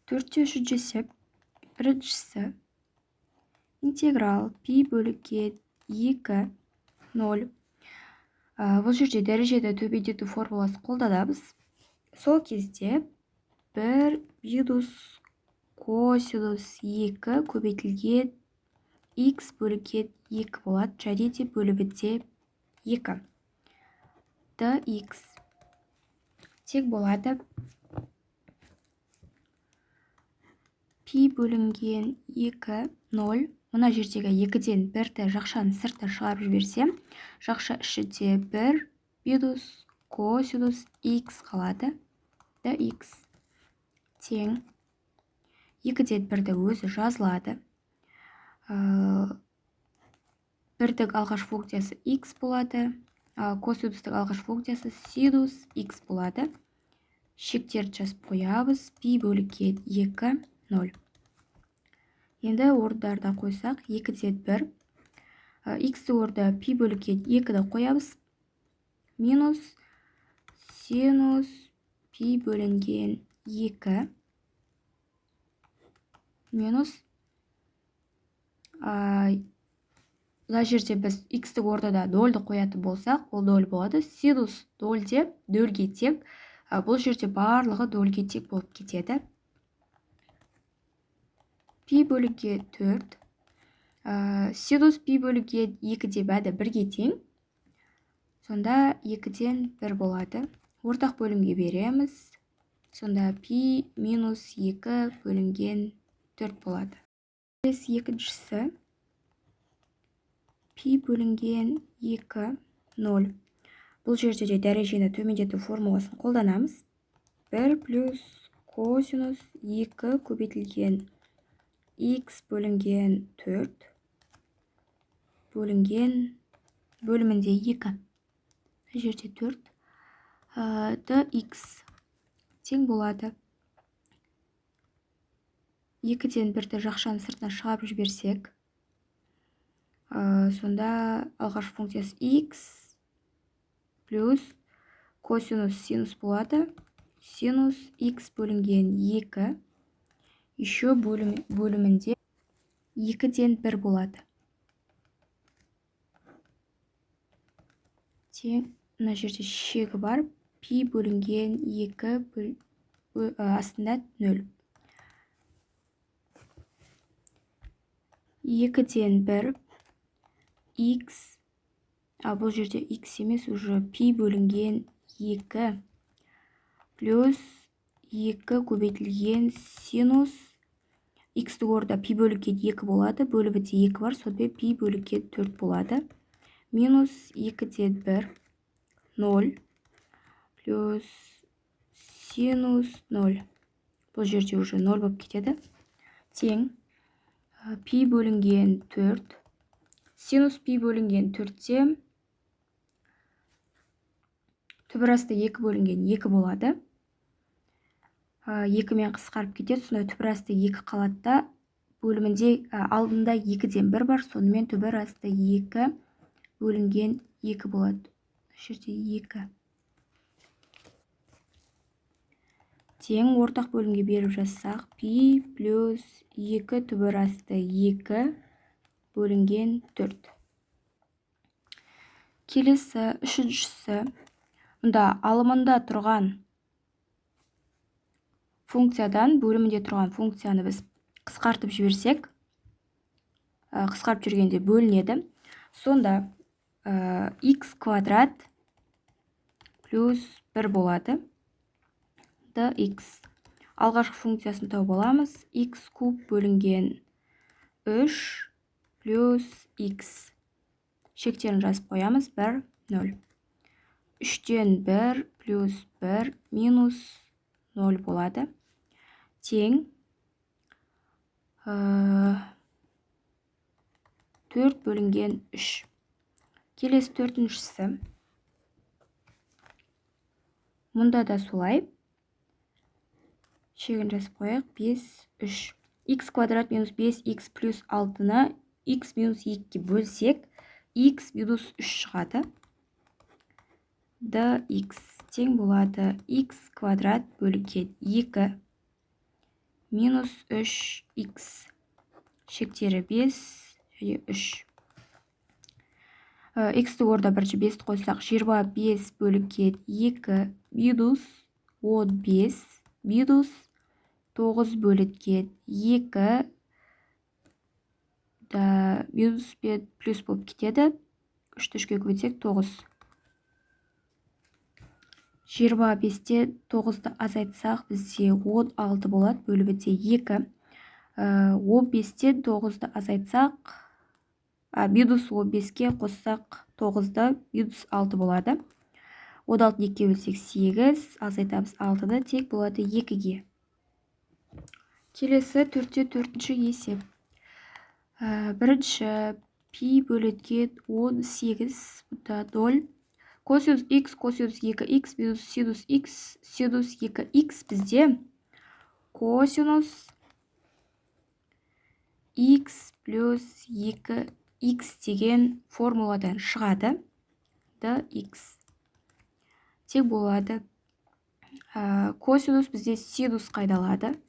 Төртте үшінші есеп. Біріншісі интеграл пи бөлінген 2 0. Бұл жерде дәрежеді төмендету формуласын қолданамыз. Сол кезде 1 минус косинус 2 көбейтілген х бөлінген 2 болады, және де бөлімінде 2 dx тең болады пи бөлінген 2 0. Мына жердегі 2-ден 1-ді жақшаның сыртына шығарып жіберсем, жақша ішінде 1 минус косинус х қалады, dx тең 2-ден 1-ді өзі жазылады. 1-дің алғашқы функциясы х болады, косинустың алғашқы функциясы синус х болады. Шектерді жазып қоямыз. Пи бөлінген 2 0. Енді орындарына қойсақ, 2-ден 1, х-ті орнына пи бөлінген 2-ді қоямыз. Минус синус пи бөлінген 2 минус мына жерде біз х-тің орнына 0-ді қоятын болсақ, ол 0 болады. Синус 0 деп 0-ге тең. Бұл жерде барлығы 0-ге тең болып кетеді. Пи бөлінген 4, синус пи бөлінген 2 де бәді 1-ге тең. Сонда 2-ден 1 болады. Ортақ бөлімге береміз. Сонда пи минус 2 бөлінген 4 болады. Келесі екіншісі пи бөлінген 2 0. Бұл жерде де дәрежені төмендету формуласын қолданамыз. 1 плюс косинус 2 көбейтілген х бөлінген 4 бөлінген бөлімінде 2. Мына жерде 4 dx тең болады. 2-ден 1-ді жақшаның сыртына шығарып жіберсек, сонда алғашқы функциясы х плюс косинус синус болады. Синус х бөлінген 2 еще бөлімінде 2-ден 1 болады. Тең мына жерде шегі бар, пи бөлінген 2 астында 0. 2-ден 1 х, бұл жерде х емес, уже пи бөлінген 2 плюс 2 көбейтілген синус х-ті орнына пи бөлінген 2 болады, бөлімінде 2 бар, сонымен пи бөлінген 4 болады. Минус 2-ден 1 0 плюс синус 0. Бұл жерде уже 0 болып кетеді. Тең пи бөлінген 4, синус пи бөлінген 4-те түбір асты 2 бөлінген 2 болады. 2 мен қысқарып кетеді, сонда түбір асты 2 қалады да, бөлімінде алдында 2-ден 1 бар, сонымен түбір асты 2 бөлінген 2 болады. Бұл жерде 2. Тең ортақ бөлімге беріп жазсақ, пи плюс 2 түбір асты 2 бөлінген 4. Келесі үшіншісі. Мұнда алымында тұрған функциядан бөлімінде тұрған функцияны біз қысқартып жіберсек, қысқарып жүргенде бөлінеді. Сонда х квадрат плюс 1 болады. Dx. Алғашқы функциясын тауып аламыз. Х куб бөлінген 3 плюс х. Шектерін жазып қоямыз. 1, 0. 3-тен 1 плюс 1 минус 0 болады. Тең 4 бөлінген 3. Келесі төртіншісі. Мұнда да солай. Шегін жазып қояйық. 5, 3. Х квадрат минус 5 х плюс 6-ны х минус 2-ге бөлсек, х минус 3 шығады. Dx тең болады х квадрат бөлінген 2 минус 3х. Шектері 5 және 3. Х-ті орда бірінші 5-ті қойсақ, 25 бөлінген 2 минус 15 минус 9 бөлінген 2 да минус пен плюс болып кетеді. 3-ті 3-ке көбейтсек 9. 25-те 9-ды азайтсақ, бізде 16 болады, бөліп өтсе 2. 15-те 9-ды азайтсақ, минус 15-ке қоссақ 9-ды, минус 6 болады. 16-ны 2-ге бөлсек 8, азайтамыз 6-ны, тең болады 2-ге. Келесі төртте төртінші есеп. Бірінші пи бөлінген 18, бұнда 0. Косинус х, косинус 2х минус синус х, синус 2х бізде косинус х плюс 2х деген формуладан шығады. Dx тең болады. Косинус бізде синус қайдалады.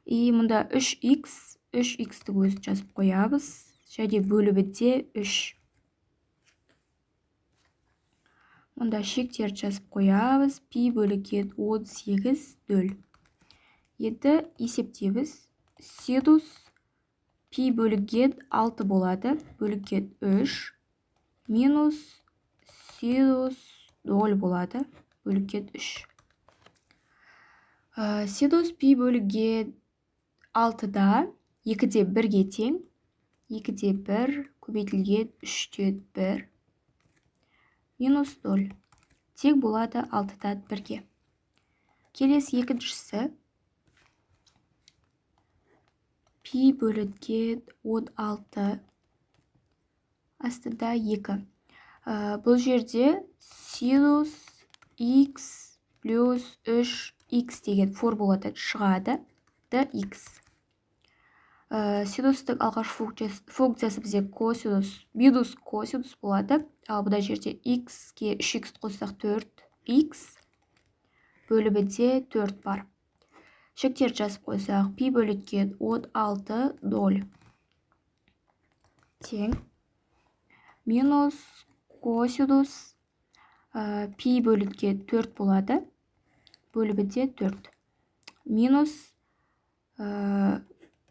И мұнда 3х, 3х-ті өзін жазып қоямыз. Және бөлімінде 3. Мұнда шектерді жазып қоямыз. Пи бөлінген 18 0. Енді есептейміз. Синус пи бөлінген 6 болады. Бөлінген 3 минус синус 0 болады. Бөлінген 3. Синус пи бөлінген 6-да 2-де 1-ге тең. 2-де 1 көбейтілген 3-те 1 минус 0 тең болады 6-да 1-ге. Келесі екіншісі пи бөлінген 16 астында 2. Бұл жерде синус х плюс 3х деген формуладан шығады. Dx. Синустың алғашқы функциясы бізде косинус минус косинус болады. Ал бұнда жерде х-ке 3х қоссақ 4х бөлімінде 4 бар. Шектерді жазып қойсақ, пи бөлінген 16 0 тең минус косинус пи бөлінген 4 болады. Бөлімінде 4 минус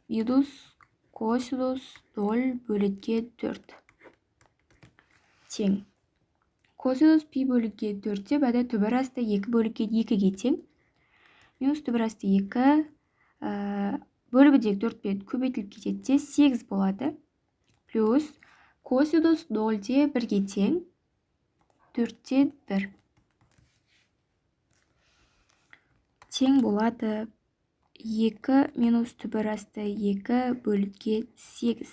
минус косинус 0 бөлінген 4 тең. Косинус пи бөлінген 4-те бәді түбір асты 2 бөлінген 2-ге тең. Минус түбір асты 2 бөліміндегі 4 пен көбейтіліп кетеді де 8 болады. Плюс косинус 0-де 1-ге тең 4-тен 1 тең болады 2 минус түбір асты 2 бөлінген 8.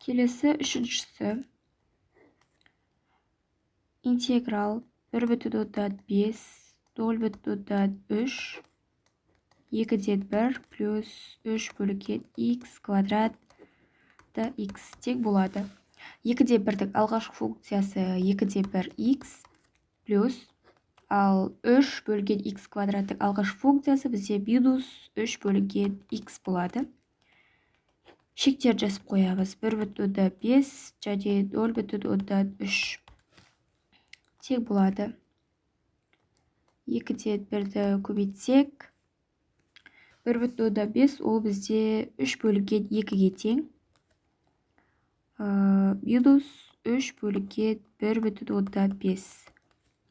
Келесі үшіншісі интеграл 1,5 0,3 2-ден 1 плюс 3 бөлінген х квадрат dx тең болады. 2-де 1-дің алғашқы функциясы 2-де 1 х плюс ал 3 бөлінген х квадраттың алғашқы функциясы бізде минус 3 бөлінген х болады. Шектерді жазып қоямыз. 1,5 және 0,3 тең болады. 2-ден 1-ді көбейтсек, 1,5 ол бізде 3 бөлінген 2-ге тең. Минус 3 бөлінген 1,5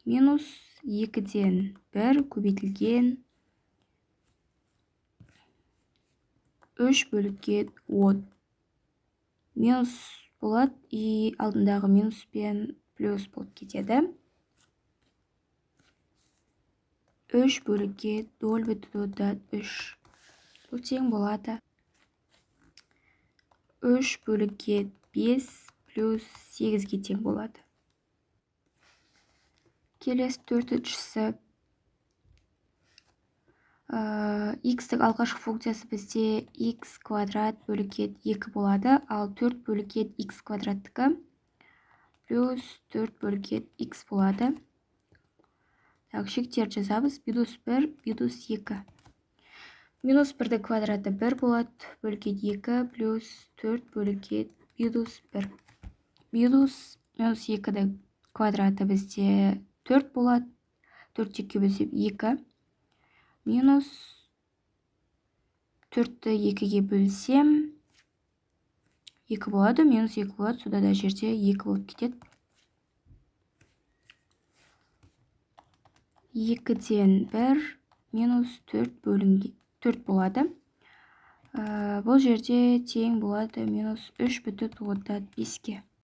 минус 2-ден 1 көбейтілген 3 бөлінген 10 минус болады, и алдындағы минус пен плюс болып кетеді. 3 бөлінген 0,3 бұл тең болады 3 бөлінген 5 плюс 8-ге тең болады. Келесі төртіншісі х-тің алғашқы функциясы бізде х квадрат бөлінген 2 болады, ал 4 бөлінген х квадраттікі плюс 4 бөлінген х болады. Так, шектерді жазамыз. Минус 1, минус 2. Минус 1-дің квадраты 1 болады, бөлге 2 плюс 4 бөлге минус 1. Минус 2-дің квадраты бізде 4 болады. 4 екіге бөлсем 2. Минус 4-ті 2-ге бөлсем 2 болады, минус 2 болады, сонда да жерде 2 болып кетеді. 2-ден 1 минус 4 бөлінген 4 болады. Бұл жерде тең болады минус 3,5-ке.